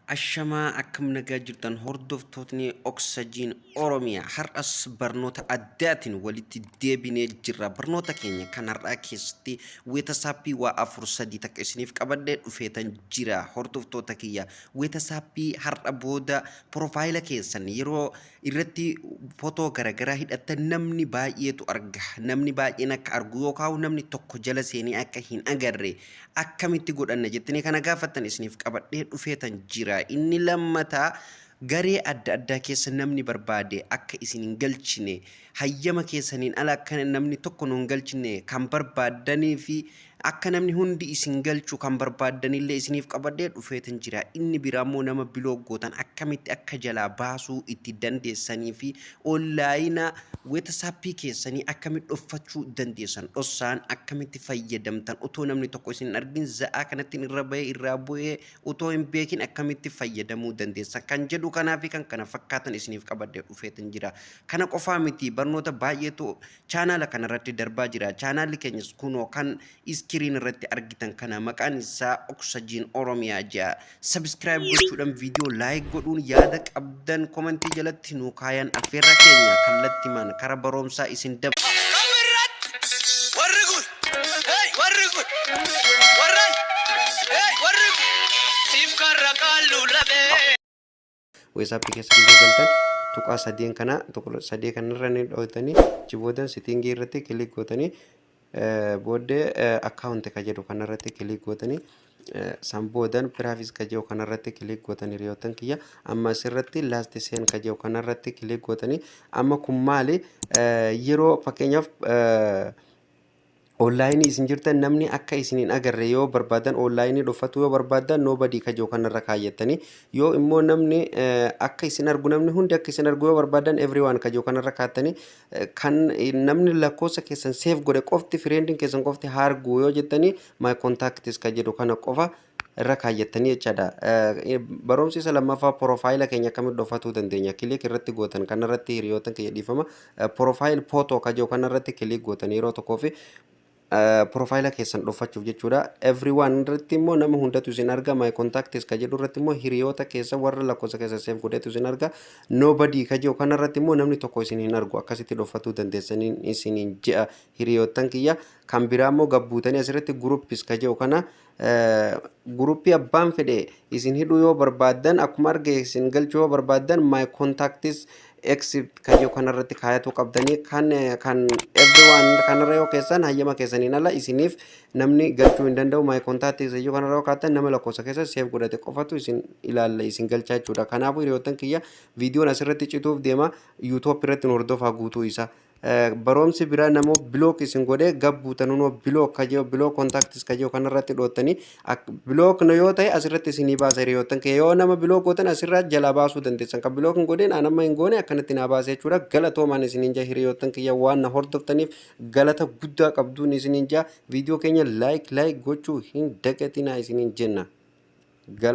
Ashamaa, akkam nagaa jirtan, hordoftootni Oksajiin Oromiyaa? Har'as barnoota addaatiin walitti deebinee jirra. Barnoota keenya kan har'aa keessatti WhatsAppii waa afur sadii takka isiniif qabadhee dhufeetan jira. Hordoftoota kiyya, WhatsAppii har'a booda profile keessan yeroo irratti footoo garaagaraa hidhattan namni baay'eetu arga. Namni baay'een akka argu yookaan namni tokko jala seenee akka hin agarre akkamitti godhanna jettanii kana gaafattan isiniif qabadhee dhufeetan jira. Inni lammataa, garee adda addaa keessa namni barbaade akka isin hin galchine, hayyama keessaniin ala akka namni tokko nu hin galchine kan barbaaddanii fi akka namni hundi isin galchu kan barbaaddanillee isiniif qabadhee dhufeetan jira. Inni biraa immoo, nama block gootan akkamitti akka jalaa baasuu itti dandeessanii fi online WhatsAppii keessanii akkamitti dhoffachuu dandeessan, dhossaan akkamitti fayyadamtan, otoo namni tokko isin hin argin za'aa kanatti irra bahee irraa bu'ee otoo hin beekin akkamitti fayyadamuu dandeessan kan jedhu kanaa fi kan kana fakkaatan isiniif qabadhee dhufeetan jira. Kana qofaa miti, barnoota baay'eetu chaanaala kanarratti darbaa jira. Chaanaalli keenyas kunoo kan screen irratti argitan kana, maqaan isaa Oksajiin Oromiyaa jedha. Subscribe gochuudhaan, viidiyoo like godhuun, yaada qabdan commentii jalatti nuu kaayan affeerra keenya. Kallattimaan kara baroomsaa isin daba. Kamirratti warri kun, hey, warri kun warran, hey, warri kun siif karra qaalluu labee. WhatsAppii keessa gisee galtan tuqaa sadeen kana, tuqaa sadee kanarra ni dhootanii, achi boodan settingii irratti click gootanii, booddee account ka jedhu kanarratti click gootanii, san boodan privacy ka jedhu kanarratti click gootanii, hiriyoottan kiyya, amma asirratti last seen ka jedhu kanarratti click gootanii. Amma kun maali? Yeroo fakkeenyaaf onlineii isin jirtan namni akka isin hin agarre yoo barbaadan, onlineii dhufatu yoo barbaadan, nobody ka jedhu kanarra kaayyattanii, yoo immoo namni akka isin argu, namni hundi akka isin argu yoo barbaadan, everyone ka jedhu kanarra kaattanii, kan namni lakkoofsa keessan save godhe qofti, friendiin keessan qofti haa argu yoo jettanii, my contacts ka jedhu kana qofa irra kaayyattanii jechaadha. Barumsi isa lammaffaa, profile keenya akkamitti dhofatuu dandeenya? Click irratti gootan kanarratti, hiriyootan kiyya, dhiifama. Profile photo ka jedhu kanarratti click gootan yeroo tokkoo fi profile keessan dhofachuuf jechuudha. Everyone irratti immoo nama hundatu isin arga. My contacts ka jedhu irratti immoo hiriyoota keessa warra lakkoofsa keessa save godhetu isin arga. Nobody ka jedhu kanarratti immoo namni tokko isin hin argu. Akkasitti dhofatuu dandeessaniin isiniin je'a, hiriyoottan kiyya. Kan biraa immoo gabbuutanii asirratti groups ka jedhu kana, groupii abbaan fedhe isin hidhuu yoo barbaaddan, akkuma arge isin galchuu yoo barbaaddan, my contacts except ka jedhu kanarratti kaayatu qabdanii. Kan everyone kanarra yoo keessan, hayyama keessaniin ala isiniif namni galchuu hin danda'u. My contacts jedhu kanarra yoo kaattan, nama lakkoofsa keessa save godhate qofatu isin ilaalla, isin galchaa jechuudha. Kanaafuu hiriyoottan kiyya, viidiyoon asirratti cituuf deema. YouTube irratti nu hordofaa guutuu isaa. Barumsi biraa, namoo block isin godhee gabbuutan unoo block ka jedhu, block contacts ka jedhu kanarratti dhoottanii, block yoo ta'e asirratti isinii baasa. Hiriyoottan kee yoo nama block gootan asirraa jalaa baasuu dandeessan. Kan block hin godheen an amma hin goone akkanatti naa baasa jechuudha. Galatoomaan isiniin jaa, hiriyoottan kiyya, waan na hordoftaniif galata guddaa qabduun isiniin jaa. Viidiyoo keenya like like gochuu hin dagatinaa isiniin jenna. Galata.